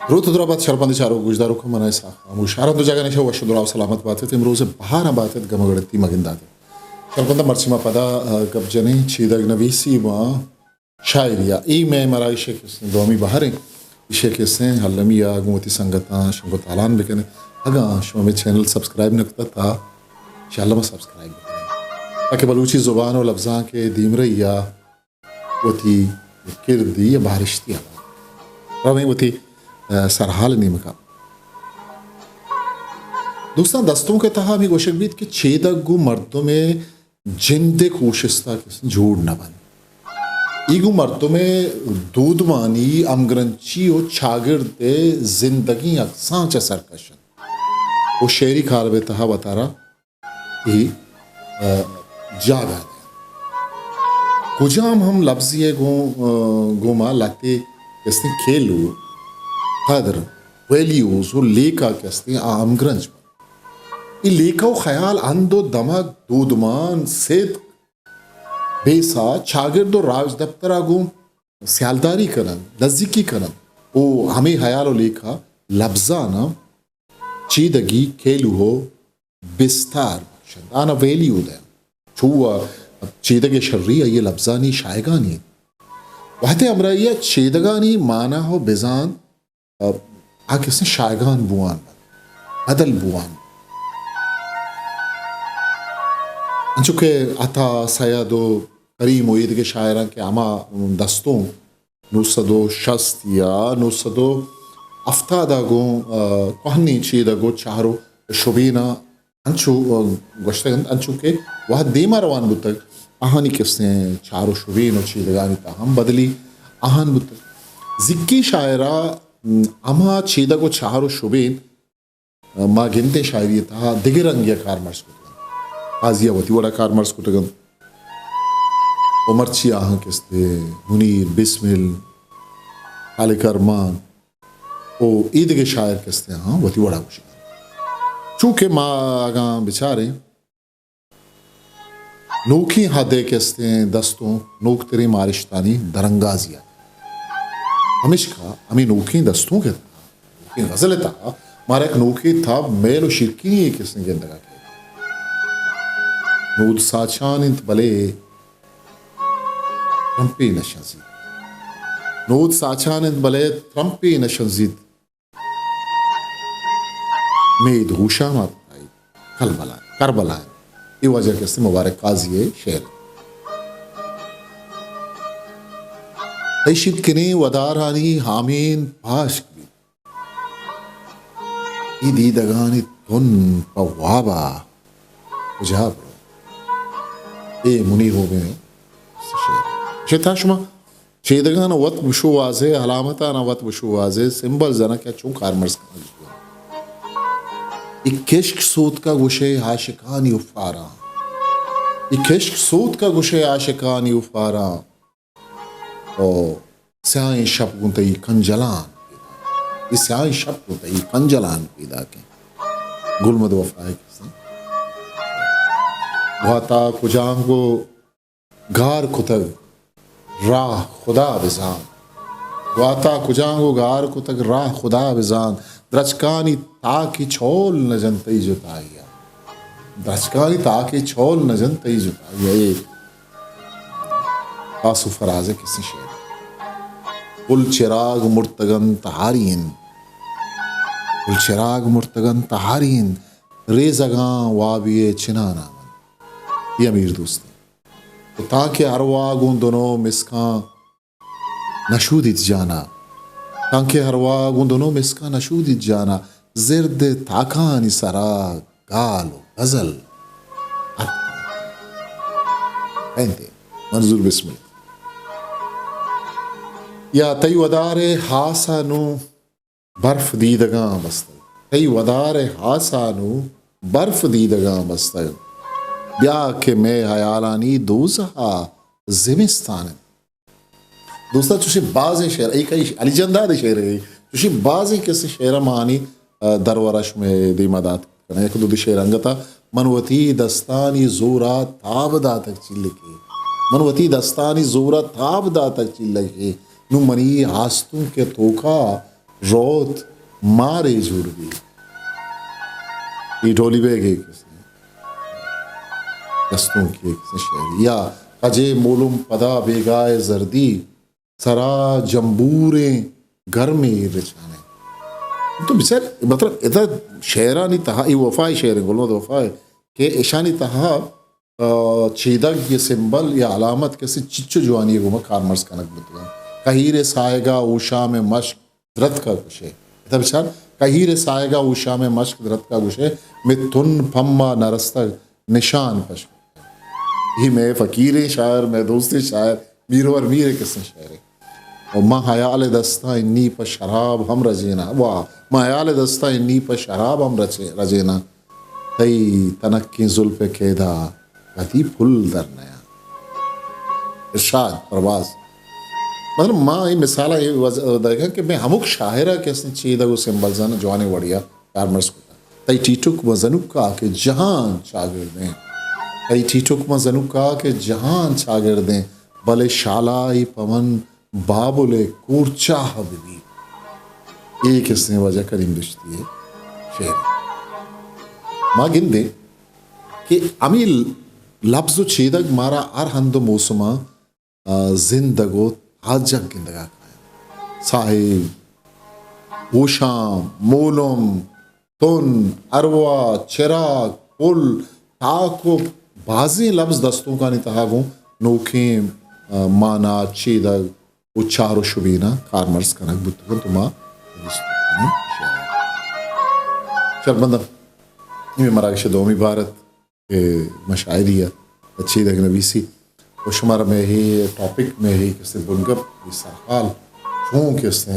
دروت ءُ دراہ بات شرپندیں چاروک ءُ گوشداروکاں، من آں اسحاق خاموش۔ ہر ہند ءُ جاگہ نشہ وش ءُ دراہ ءُ سلامت بات ات، امروز ءِ بہاراں بات ات، گم ءُ گڑتی مہ گندات ات۔ شرپنداں، مرچی ما پدا، آ، گپ جنیں چیدگ نویسی ماں شاعری ءَ۔ اے مئے مراگش ءِ کسیں دومی بہر ایں۔ ایشی ءِ کسیں المی ءَ گوں وتی سنگتاں شنگ ءُ تالان بکنیں۔ اگاں شما مئے چینل سبسکرائب نہ کتگ تہ انشاءاللہ ما سبسکرائب بکنیں، تاکہ بلوچی زبان ءُ لبزانک ءِ دیمرئی ءَ وتی کردی یا بہرشتی ءَ رویں وتی، آ، سرحال ءِ نیمگ ءَ۔ دوستاں، دستونک ءِ تہا ہمے گوشگ بیت کہ چیدگ گوں مردم ءِ جند ءِ کوشست ءَ کس جوڑ نہ بنت۔ اے گوں مردم ءِ دودمانی ہمگرنچی ءُ چاگرد ءِ زندگیں اکساں چہ سرکش انت ءُ شعری کارب ءِ تہا وتارا اے، آ، جاگہ دنت۔ کجام ہم لبزے ءِ گوں، آ، گوما لہتے کستیں کیلو، قدر، ویلیوز ءُ لیکہ کستیں آ ہمگرنچ بنت۔ اے لیکہ ءُ خیال، ہند ءُ دمگ، دودمان، صدق، بیسہ، چاگرد ءُ راجدپتر ءَ گوں سیالداری کن انت، نزیکی کن انت ءُ ہمے ہیال ءُ لیکہ لبزاناں چیدگی کیلو ءُ بستار بخش انت، آناں ویلیو دئینت۔ چو ءَ چیدگ ءِ شری آئی ءِ لبزانی شاہگانی انت۔ وہدے ہمراہی ءَ چیدگانی مانا ءُ بزانت، آ کسیں شاہگان بوان بنت، بدل بوان بنت۔ انچو کہ عطا، سید ءُ کریم ءُ ایدگہ شاعراں کہ ہما دستونک نو سد ءُ شست یا نو سد ءُ ہفتاد ءَ گوں، آ، کوہنیں چیدگ ءُ چہر ءُ شبیناں انچو، آ، گوشتگ انت، انچو کہ وہد دیما روان بوتگ، آہانی کسیں چہر ءُ شبین ءُ چیدگانی تہا ہم بدلی آہان بوتگ۔ زکی شاعرا، م، ہما چیدگ ءُ چہر ءُ شبین، آ، ما گندیں شاعری ءِ تہا دگہ رنگے ءَ کارمرز کتگ انت۔ قاضی ءَ وتی وڑا کارمرز کتگ انت۔ ءُ مرچی آہاں کستے منیر، بسمل، خالق ارمان، ءُ ایدگہ شاعر کستیں آہاں وتی وڑا گوشگ انت۔ چونکہ ما اگاں بچاریں، نوکیں ہد ءِ کستیں دستونک نوکتریں مارشتانی درانگازی ءَ۔ ہمیشکا ہمے نوکیں دستونک ءِ تہا، نوکیں غزل ءِ تہا مارا یک نوکیں تب، میل ءُ شیرکنی یے کستیں گندگ ءَ کیت۔ نود ساچان انت بلے ترمپے نہ شنزیت۔ نود ساچان انت بلے ترمپے نہ شنزیت۔ مید ہوشام ءَ پتائیت کلبلا، کربلا۔ اے واجہ کسیں مبارک قاضی ءِ شعر۔ تئی شیتکنیں ودارانی ہامین پاشک بیت۔ اے دیدگانی تن پہ واب ءَ کجا برو؟ اے منی ہوبیں شعر۔ شتا شما چیدگان وت بشو واضح، علامتان وت بشو واضح، سمبلز آناں کہ چون کارمرز کنگ۔ اے کشک سوتکا گوشے عاشقانی افاراں۔ اے کشک سوتکا گوشے عاشقانی افاراں۔ او سیاہیں شپ گوں تئی کنجلان۔ اے سیاہیں شپ گوں تئی کنجلان پیداکیں۔ گل مد وفا ءِ کسیں۔ گواتا کجانگو گار کتگ راہ خدا بزان۔ گواتا کجانگو گار کتگ راہ خدا بزان۔ درچکانی تاکے چول نہ جنت تئی جتائی ءَ۔ درچکانی تاکے چول نہ جنت تئی جتائی ءَ۔ اے آسو فراز ءِ کسیں شعر۔ گل چراگ مرتگ انت ہاری انت۔ گل چراگ مرتگ انت ہاری انت۔ ریزگاں وابی ءِ چنانا من۔ اے امیر دوست انت۔ و تانکہ ارواہ گوں دنو مسکاں نشودیت جانا۔ تانکہ ارواہ گوں دنو مسکاں نشودیت جانا۔ زرد تاکانی سرا گال و غزل اتک۔ اینتے منظور بسمل۔ یا تئی ودار ءِ ہاسا نوں برف دیدگاں بستگ۔ تئی ودار ءِ ہاسا نوں برف دیدگاں بستگ۔ بیا کہ مئے ہیالانی دوزہ ءَ زمستان انت۔ دوستاں، چوشیں بازیں شعر، اے کئی علی جان داد ءِ شعر اے، چوشیں بازیں کسے شعر ما آنی، آ، درور ءَ شمئے دیما دات کناں۔ یک دو دے شعر انگت ءَ من وتی دستانی زور ءَ تاب داتگ چیلکے۔ من وتی دستانی زور ءَ تاب داتگ چیلکے۔ نوں منی ہاستونک ءِ توکا روت مارے جوڑ بی۔ اے ڈولی بیگ ءِ کسے دستونک ءِ کسے شعر یا کجے مولم پدا بیگاہ ءِ زردی سرا جمبوریں گرمیں رچانے۔ تو بچار، مطلب، ادا شعرانی تہا، اے وفا ءِ شعر ایں، گل محمد وفا ءِ، کہ اشانی تہا، آ، چیدگ یا سمبل یا علامت کسے چچو جوانی ءِ گوما کارمرز کنگ بوتگ انت۔ کہیر ءِ ساہگ ءَ ہوشام ءِ مشک درتک ءَ گوشے۔ ادا بچار، کہیر ءِ ساہگ ءَ ہوشام ءِ مشک درتک ءَ گوشے، مئے تن پما نرستگ نشان پش۔ اے مئے فقیریں شاعر، مئے دوستیں شاعر، میرور میر ءِ کسیں شعرے۔ و من ہیال ءِ دستاں انی پہ شراب ہم رجیناں۔ واہ، من ہیال ءِ دستاں انی پہ شراب ہم رچے-، رجیناں۔ تئی تنکیں زلف ءِ قیدا کدی پل در نیاں۔ ارشاد پرواز۔ مطلب، ما اے مثال ءَ اے وجہ دئیگاں کہ مئے ہمک شاعر ءَ کہ استیں چیدگ و سمبلزاں جوانیں وڑے ءَ کارمرز کتگ۔ تئی ٹیٹک مزنوکا کہ جہان چاگردیں۔ تئی ٹیٹک مزنوکا کہ جہان چاگردیں، بلے شالائی پہ من بابل ءِ کورچاہ بہ بیت۔ اے کسیں واجہ کریم بہشتی ءِ شعر۔ ما گندیں کہ ہمے لبز و چیدگ مارا ہر ہند و موسماں، آ، زندگ و تاجگ گندگا کاینت۔ ساہگ، ہوشام، مولم، تن، اروا، چراگ، پل، تاک و بازیں لبز دستونکانی تہا گوں نوکیں، آ، مانا، چیدگ و چار و شبیناں کارمرز کنگ بوتگ انت و ما دیست کنیں شعر۔ شربندم، اے مراگش ءِ دومی بار ات کہ ما شاعری ءَ چیدگ نبیسی و شمارا مئے اے ٹاپک، مئے اے کسے بنگپ، اے سرحال چون کسے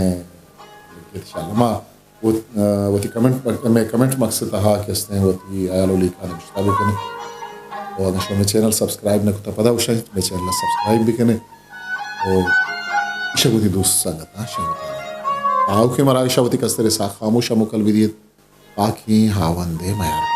انشاءاللہ ما وت-، آ، وتی کمنٹ، مئے کمنٹ باکس ءِ تہا کہ استیں وتی ہیال و لیکہ نبشتہ بکنیں۔ و اگاں شما مئے چینل سبسکرائب نہ کتا، پدا گوشاں مئے چینل ءَ سبسکرائب بکنیں۔ و ایشاں وتی دوست سنگتاں شنگ بکنیں۔ آؤکیں مراگش ءَ وتی کستر ءِ ساہ خاموش ءَ مکل بدیت۔ پاکیں ہاوند ءِ میار۔